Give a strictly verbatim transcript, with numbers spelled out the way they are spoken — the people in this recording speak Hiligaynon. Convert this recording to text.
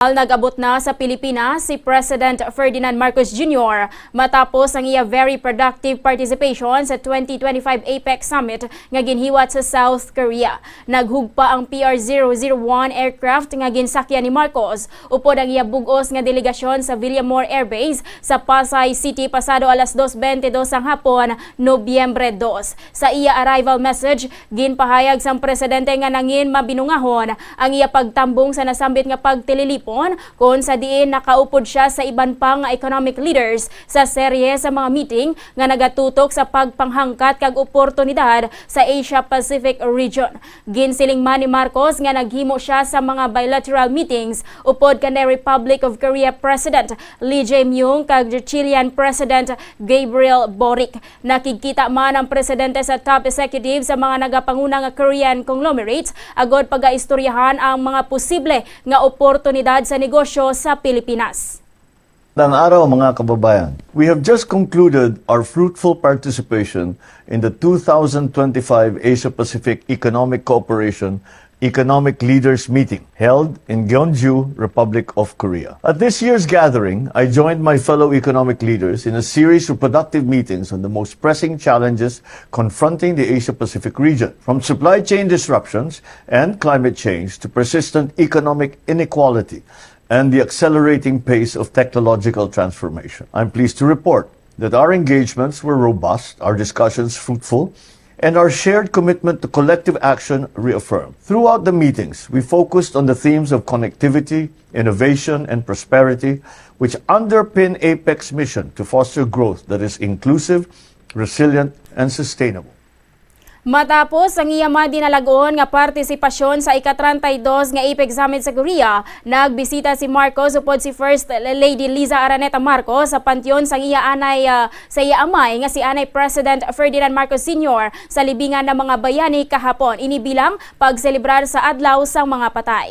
Nag-abot na sa Pilipinas si President Ferdinand Marcos Junior matapos ang iya very productive participation sa twenty twenty-five APEC Summit nga ginhiwat sa South Korea. Naghugpa ang P R zero zero one aircraft nga ginsakyan ni Marcos upod ang iya bug-os nga delegasyon sa Villamor Air Base sa Pasay City pasado alas dos bente dos sang hapon, Nobyembre dos. Sa iya arrival message, ginpahayag sang presidente nga nangin mabinungahon ang iya pagtambong sa nasambit nga pagtililipon, kon sa diin nakaupod sia sa iban pa nga economic leaders sa serye sa mga meeting nga nagatutok sa pagpanghangkat kag oportunidad sa Asia-Pacific region. Ginsiling man ni Marcos nga naghimo sia sa mga bilateral meetings upod kanay Republic of Korea President Lee Jae-myung kag Chilean President Gabriel Boric. Nakigkita man ang presidente sa top executive sa mga nagapanguna nga Korean conglomerates agod pagaistoryahan ang mga posible nga oportunidad sa negosyo sa Pilipinas. Magandang araw, mga kababayan. We have just concluded our fruitful participation in the two thousand twenty-five Asia-Pacific Economic Cooperation Economic Leaders Meeting held in Gyeongju, Republic of Korea. At this year's gathering, I joined my fellow economic leaders in a series of productive meetings on the most pressing challenges confronting the Asia-Pacific region, from supply chain disruptions and climate change to persistent economic inequality and the accelerating pace of technological transformation. I'm pleased to report that our engagements were robust, our discussions fruitful, and our shared commitment to collective action reaffirmed. Throughout the meetings, we focused on the themes of connectivity, innovation, and prosperity, which underpin APEC's mission to foster growth that is inclusive, resilient, and sustainable. Matapos ang iya madinalag-on nga partisipasyon sa ika-treinta y dos nga APEC Summit sa Korea, nagbisita si Marcos upod si First Lady Liza Araneta Marcos sa panteon sang iya anay, ah, sa iya amay nga si anay President Ferdinand Marcos Senior sa libingan ng mga bayani kahapon, ini bilang pagselebrar sa Adlaw sang mga Patay.